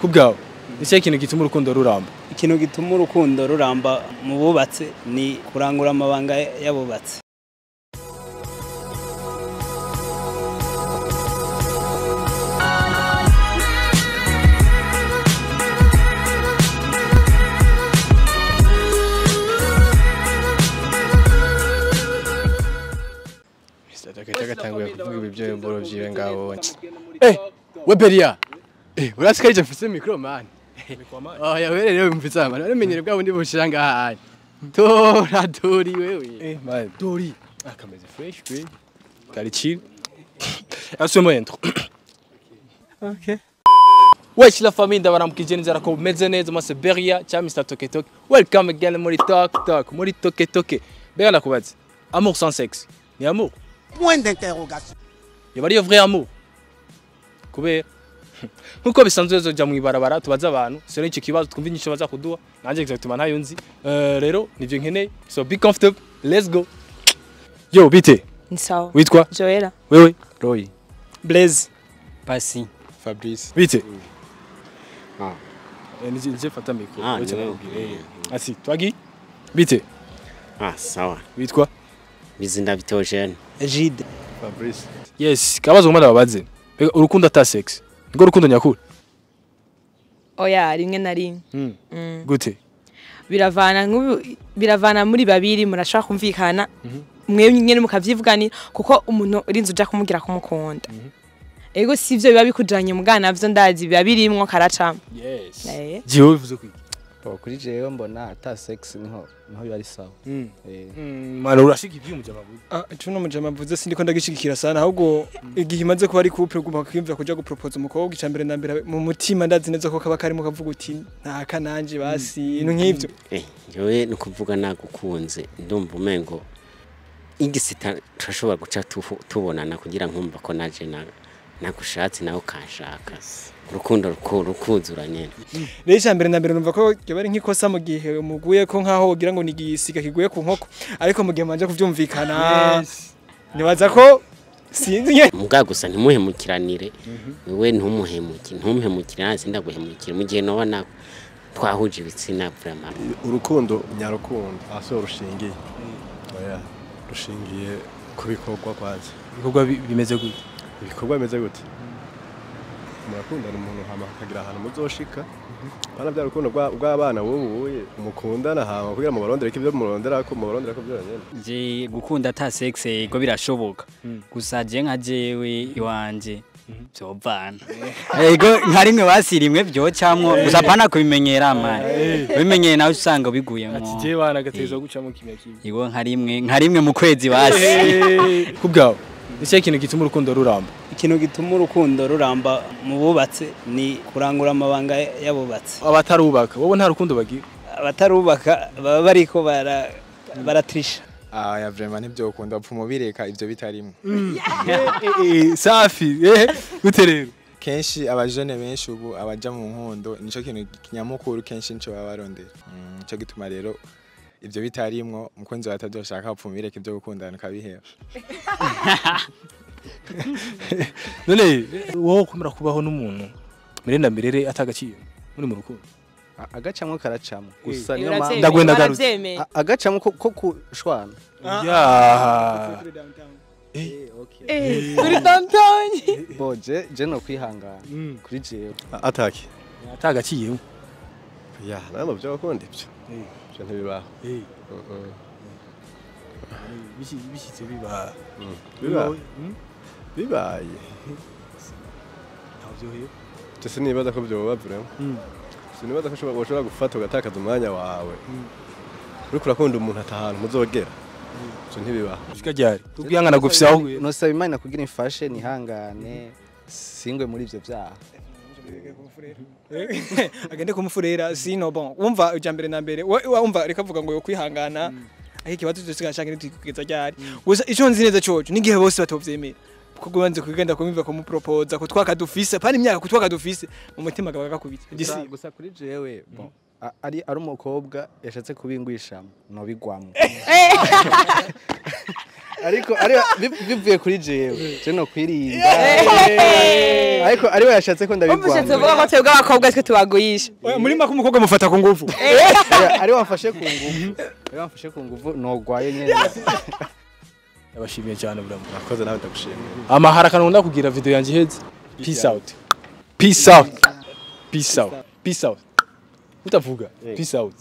Kubwawe ni ikintu gituma urukundo ruramba? Ikintu gituma urukundo ruramba mu bubatse ni kurangura amabanga y'abubatse. Gatanguye kuvuga ibyo bimboro byiwe ngabo. We Beria. Urasikarije mfise micro man. Oh ya were rero mfise man. Uramenyere bwa bundi bushira ngaha. Tora dori wewe. Man dori. Akameze fresh kwe. Kari chill. Asemo intro. Okay. Wesh la famille ndabaramukije nzara ko meze neza mase Beria cha Mr Toke Toke. Welcome again muri Talk Talk, muri Toke Toke. Beria nakubaze. Amour sans sexe. Ni amour. Point d'interrogation. Yaba ariyo vrai amour. Kubera nkuko bisanzwe zoja mu ibarabara tubaza abantu sero icyo kibazo twumva inyisho baza kuduha nanje exactement ntayo nzi. Rero nivyo nkeneye, so be comfortable, let's go. Yo bite. Ni sawa. Witwa? Joella. Wewe? Roy. Blaise. Pasi. Fabrice. Bite. Nije fata micro. Asi twagi. Bite. Sawa. Witwa? Bizinda Bitogene. Jide. Fabrice. Yes, kabazo ngomba babaze. Urukundo ata sex. Ngo urukundo nyakuri? Oya, rimwe na rimwe. Gute? Biravana muri babiri murashaka kumvikana. Mwe nyene mukavyivuganira kuko umuntu urinze uja kumugira kumukunda. Ego sivyo biba bikujanye mugana navyo ndazi biba birimwo karacamo. Yes. Jiwe bivuze kwiki? Kuri jewe mbona ata sex niho biba ari sawa. Mara urashika ivyo umujama avuze. Ico no mujama avuze sindiko ndagishigikira sana ahubwo igihe imaze kuba ari couple ugomba kwiyumvira kuja gupropose umukobwa icambere na mbere mu mutima ndazi neza ko kaba karimo kavuga uti ntaka nanje basi ibintu nk'ivyo. Jewe no kuvuga nagukunze ndumva umengo igisita turashobora guca tubonana kugira nkumva ko naje nagushatse nawe ukanshaka. Urukundo rukuzura nyene. Rero icambere na mbere numva ko yoba ari nk'ikosa mu gihe umuguye ko nkaho wogira ngo nigisiga kiguye ku nkoko ariko mu gihe manje kuvyumvikana nibaza ko sinzi nyene. Muga gusa ntimuhemukiranire. Wewe ntumuhemuki ntumuhemukire nanjye sindaguhemukira mu gihe nobona twahuje ibitsina vraiment. Urukundo nyarukundo aso rushingiye. Oya rushingiye ku bikorwa kwanza. Ibikorwa bimeze gute? Ibikorwa bimeze gute? Murakundana umuntu hama akagira ahantu muzoshika. Bana bya rukundo rw'abana wowe umukundana hama kugira mu barondere ko ibyo murondera ko mubarondera ko byonyene. Je gukunda ata sex ego birashoboka. Gusa je nka jewe iwanje byovana. Ego nka rimwe basirimwe byocamwo gusa pana kubimenyera man. Bimenyeye nawe usanga biguyemo. Ati je bana gateza gucamo kimya kimwe. Ego nka rimwe mu kwezi basi. Kubwawe ni ikintu gituma urukundo ruramba? Ikintu gituma urukundo ruramba mu bubatse ni kurangura amabanga y'abubatse. Abatarubaka wowe nta rukundo bagira? Abatarubaka baba bariko baratrisha. Ya vraiment nibyo ukunda pfuma bireka ivyo bitarimwe. Safi gute rero? Kenshi abajene benshi ubu abaja mu nkundo nico kintu kinyamukuru kenshi nico baba barondera. Nico gituma rero ivyo bitarimwo umukunzi watavyoshaka pfuma bireka ivyo gukundana ukabiheba. None wowe kumera kubaho n'umuntu mirenda mirere atagaciye muri mu rukundo agacamwo karacamwo gusa niyo ndagwenda garutse agacamwo ko kushwana ya okay kuri downtown boje je no kwihangana kuri jewe ataki atagaciye ya nabo byo bakunda ibyo byo ntibibaho bishitse biba bibaye ntavyoheye. Jese nibaza ko byoba vraiment. Sinibaza ko ushobora gufata ugatakaza umwanya wawe. Uriko urakunda umuntu atahantu muzogera. Ivyo ntibibaho. Ushika ryari? Tukwihangana gufisa aho nosaba Imana kugira imfashe nihangane singwe muri ivyo vyaha. Agende kumufurera sino bon. Wumva ijambere na mbere wumva reka vuga ngo yo kwihangana. Aho ikibazo cyose gashaka ntikugeza ryari. Gusa ico nzi neza coco nigihe bose batovyemera. Kuko gubanze kugenda kumva kumupropoza ko twakadufise pani imyaka kutwakadufise mu mutima gabaga gakubita. Gusa kuri jewe bon ari umukobwa yashatse kubingwishamo no bigwamo. Ariko bivuye kuri jewe, je no kwirinda. Ariko ariwe yashatse ko Ushatse ndabigwamo. kuvuga ko twebwe abakobwa twe tubaguyisha? Muri make umukobwa mufata ku ngufu. Ari wamfashe ku nguvu. Ari wamfashe ku nguvu nogwaye nyene. Ndabashimiye cyane buramu. Murakoze, nawe ndagushimiye. Amahara akantu nkunda kugira video yanjye iheze. Peace out. Peace out. Peace out. Peace out. Utavuga. Peace out.